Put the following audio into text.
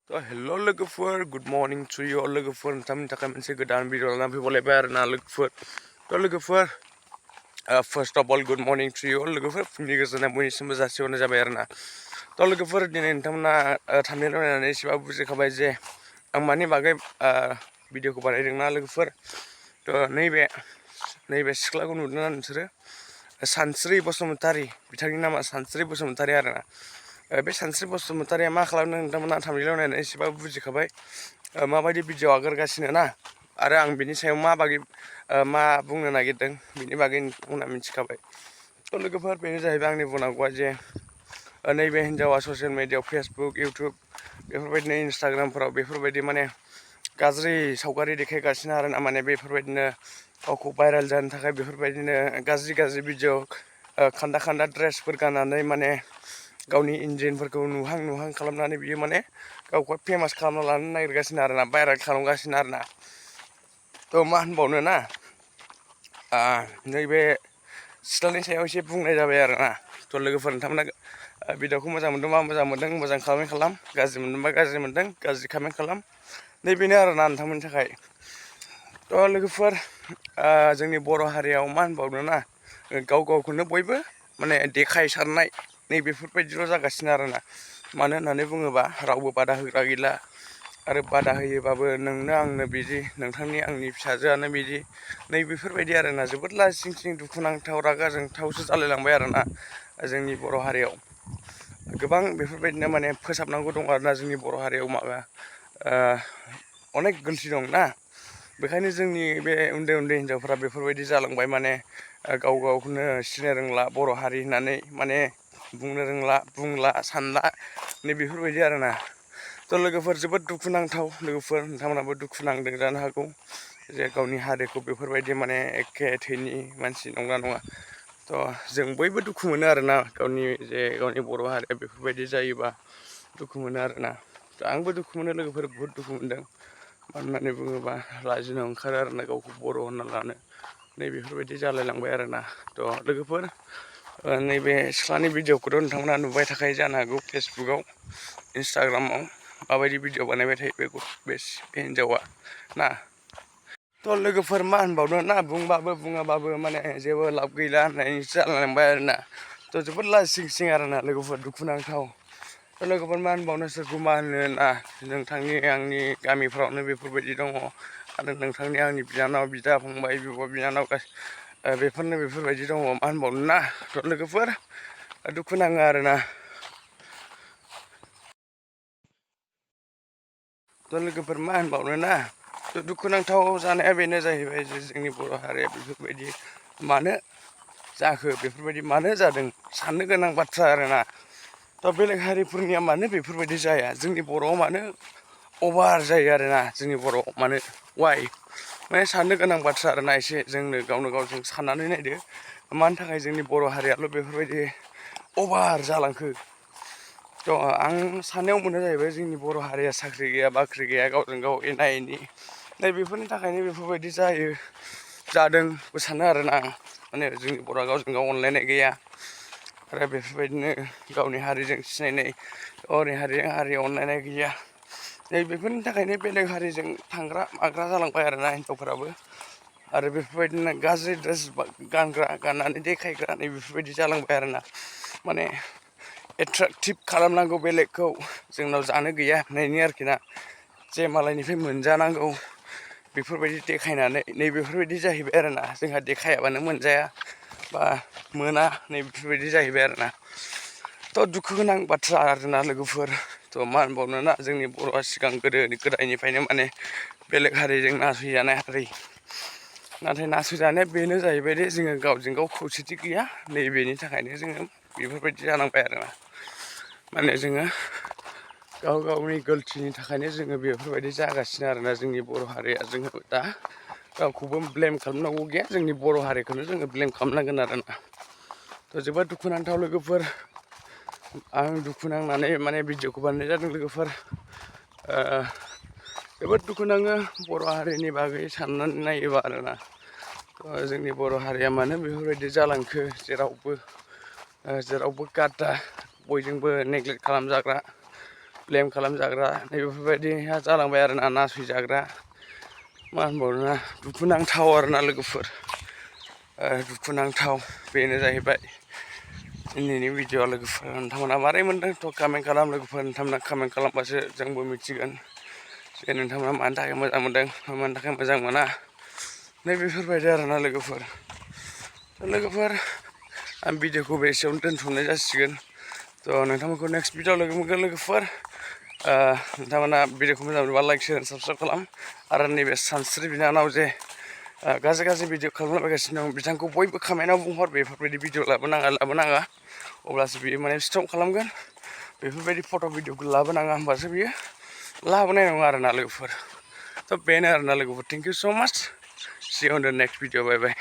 Hello logofer, good morning to you all logofer. Nonton थाखाय मोनसे गोदान भिडिअ लाना फैबावलायबाय आरोना लोगोफोर. लोगोफोर, first of all good morning to you all लोगोफोर. फुंनि गोजोननाय बयनिसिमबो जासिहरनाय जाबाय आरोना. लोगोफोर दिनै नोंथांमोना थाम्बनेइलाव नायनानै एसेबाबो बुजिखाबाय जे आं मानि बागै भिडिअखौ बानायदोंना लोगोफोर. नैबे सिख्लाखौ नुदोंना नोंसोरो? सानस्रि बसुमतारी, बिथांनि नामा सानस्रि बसुमतारी आरोना. बे सानस्रि बसुमतारीया मा खालामदों नोंथांमोना थाम्बनेइलाव नायनानै एसेबाबो बुजिखाबाय माबायदि भिडिअ आगारगासिनो ना, आरो आं बिनि सायाव मा बुंनो नागिरदों बिनि बागै नोंथांमोना मिथिखाबाय. लोगोफोर, बेनो जाहैबाय आंनि बुंनांगौआ जे नैबे हिन्जावा ससियेल मिडियायाव फेसबुक, इउटुब, बेफोरबायदिनो इन्सटाग्रामफोराव बेफोरबायदि माने गाज्रि सावगारि देखायगासिनो आरोना. माने बेफोरबायदिनो गावखौ भाइरेल जानो थाखाय बेफोरबायदिनो गाज्रि भिडिअ, खान्दा ड्रेसफोर गाननानै माने गावनि इन्जिनफोरखौ नुहां खालामनानै बियो माने गावखौ फेमास खालामना लानो नागिरगासिनो आरोना, भाइरेल खालामगासिनो आरोना. मा होनबावनो ना, नैबे सिख्लानि सायाव एसे बुंनाय जाबाय आरोना. लोगोफोर, नोंथांमोना भिडिअखौ मोजां मोनदोंबा मोजां मोनदों, मोजां खालाम, गाज्रि मोनदोंबा गाज्रि मोनदों, गाज्रि खालाम. नैबेनो आरोना नोंथांमोननि थाखाय. लोगोफोर, जोंनि बर' हारियाव मा होनबावनो ना, गावखौनो बयबो माने देखायसारनाय नैबेफोरबायदिल' जागासिनो आरोना. मानो होननानै बुङोबा रावबो बादा होग्रा गैला, आरो बादा होयोबाबो नोंनो आंनो बिदि, नोंथांनि आंनि फिसाजोआनो बिदि, नैबेफोरबायदि आरोना. जोबोद लाजिं दुखुनांथाव, रागा जोंथावसो जालायलांबाय आरोना जोंनि बर' हारियाव. गोबां बेफोरबायदिनो माने फोसाबनांगौ दं आरोना जोंनि बर' हारियाव. अनेक गोरोन्थि दं ना, बेखायनो जोंनि बे उन्दै हिनजावफ्रा बेफोरबायदि जालांबाय. माने गावखौनो सिनायनो रोंला बर' हारि होननानै, माने बुंनो रोंला, बुंला, सानला, बेफोरबायदि आरोना. लोगोफोर, जोबोद दुखुनांथाव लोगोफोर. नोंथांमोनाबो दुखु नांदों जानो हागौ जे गावनि हारिखौ बेफोरबायदि माने एखे थैनि मानसि नंगौना नङा. जों बयबो दुखु मोनो आरोना, गावनि बर' हारिया बेफोरबायदि जायोबा दुखु मोनो आरोना. आंबो दुखु मोनो लोगोफोर, बुहुद दुखु मोनदों. मानो होननानै बुङोबा लाजिनो ओंखारो आरोना, गावखौ बर' होनना लानो. नैबेफोरबायदि जालायलांबाय आरोना. लोगोफोर, नैबे सिख्लानि भिडिअखौथ' नोंथांमोना नुबाय थाखायो जानो हागौ फेसबुकाव, इन्सटाग्रामाव माबायदि भिडिअ बानायबाय थायो बे हिन्जावा ना. लोगोफोर, मा होनबावनो ना, बुंबाबो बुङाबाबो माने जेबो लाब गैला होननायसो जालायलांबाय आरोना. जोबोद लाजिं आरोना लोगोफोर, दुखुनांथाव. लोगोफोर, मा होनबावनो, सोरखौ मा होनो ना, नोंथांनि आंनि गामिफ्रावनो बेफोरबायदि दङ, आरो नोंथांनि आंनि बिनानाव, बिदा फंबाय, बिब' बिनानाव बेफोरबायदि दङ. मा होनबावनो ना लोगोफोर, दुखु नाङो आरोना. लोगोफोर, मा होनबावनो ना, दुखुनांथाव जानाया बेनो जाहैबाय जे जोंनि बर' हारिया बेफोरबायदि मानो जाखो, बेफोरबायदि मानो जादों, साननो गोनां बाथ्रा आरोना. बेलेग हारिफोरनिया मानो बेफोरबायदि जाया, जोंनि बर'आव मानो अभार जायो आरोना. जोंनि बर'आव मानो, वाइ, माने साननो गोनां बाथ्रा आरोना. एसे जोंनो गावनो गाव जों साननानै नायदो, मानि थाखाय जोंनि बर' हारियाल' बेफोरबायदि अभार जालांखो. आं साननायाव मोनो जाहैबाय, जोंनि बर' हारिया साख्रि गैया, बाख्रि गैया, गावजों गाव एना एनि, बेफोरनि थाखायनो बेफोरबायदि जादोंबो सानो आरोना आं. माने जोंनि बर'आ गावजों गाव अनलायनाय गैया, आरो बेफोरबायदिनो गावनि हारिजों सिनायनाय, गावनि हारिजों हारि अनलायनाय गैया. बेफोरनि थाखायनो बेलेग हारिजों थांग्रा माग्रा जालांबाय आरोना हिनजावफोराबो. आरो बेफोरबायदिनो गाज्रि ड्रेस गाननानै देखायग्रा बेफोरबायदि जालांबाय आरोना. माने एट्राकटिभ खालामनांगौ बेलेगखौ, जोंनाव जानो गैया होननायनि आरोखि ना, जे मालायनिफ्राय मोनजानांगौ बेफोरबायदि देखायनानै नैबेफोरबायदि जाहैबाय आरोना. जोंहा देखायाबानो मोनजाया बा मोना, बेफोरबायदि जाहैबाय आरोना. दुखु गोनां बाथ्रा आरोना लोगोफोर. मा होनबावनो ना, जोंनि बर'आ सिगां गोदायनिफ्रायनो माने बेलेग हारिजों नासयजानाय हारि. नाथाय नासयजानाया बेनो जाहैबाय दे, जोङो गावजों गाव खौसेथि गैया, नैबेनि थाखायनो जोङो बेफोरबायदि जानांबाय आरोना. माने जोङो गावनि गलथिनि थाखायनो जोङो बेफोरबायदि जागासिनो आरोना. जोंनि बर' हारिया, जोङो दा रावखौबो ब्लेम खालामनांगौ गैया, जोंनि बर' हारिखौनो जोङो ब्लेम खालामनांगोन आरोना. जोबोद दुखुनांथाव लोगोफोर. आं दुखु नांनानै माने भिडिअखौ बानायनाय जादों लोगोफोर. जोबोद दुखु नाङो बर' हारिनि बागै साननानै नायोबा आरोना. जोंनि बर' हारिया मानो बेफोरबायदि जालांखो, जेरावबो गाद्दा, बयजोंबो नेग्लेक्ट खालामजाग्रा ब्लेम खालामजाग्रा नैबेफोरबायदिया जालांबाय आरोना नासयजाग्रा मा होनबावनो दुखुनांथाव आरोना लोगोफोर दुखुनांथाव बेनो जाहैबाय दिनैनि भिडिअ'आ लोगोफोर नोंथांमोना मारै मोनदों थ' कमेन्ट खालाम लोगोफोर नोंथांमोना कमेन्ट खालामबासो जोंबो मिथिगोन जे नोंथांमोना मानि थाखाय मोजां मोनदों मानि थाखाय मोजां मोना नैबेफोरबायदि आरोना लोगोफोर आं भिडिअ'खौ एसेयावनो दोनथ'नाय जासिगोन थ' नोंथांमोनखौ नेक्स्ट भिडिअ लोगो मोनगोन लोगोफोर नोंथांमोना भिडिअ'खौ मोजां मोनोबा लाइक शेयार साबसक्राइब खालाम आरो नैबे सानस्रि बिनानाव जे गाज्रि भिडिअ खालामलाबायगासिनो दं बिथांखौ बयबो कमेन्टआव बुंहर बेफोरबायदि भिडिअ लाबोनाङा अब्लासो बियो माने स्टप खालामगोन बेफोरबायदि फट' भिडिअखौ लाबोनाङा होमबासो बियो लाबोनाय नङा आरोना लोगोफोर थ' बेनो आरोना लोगोफोर थेंक इउ स' माच सि U in the next video bye bye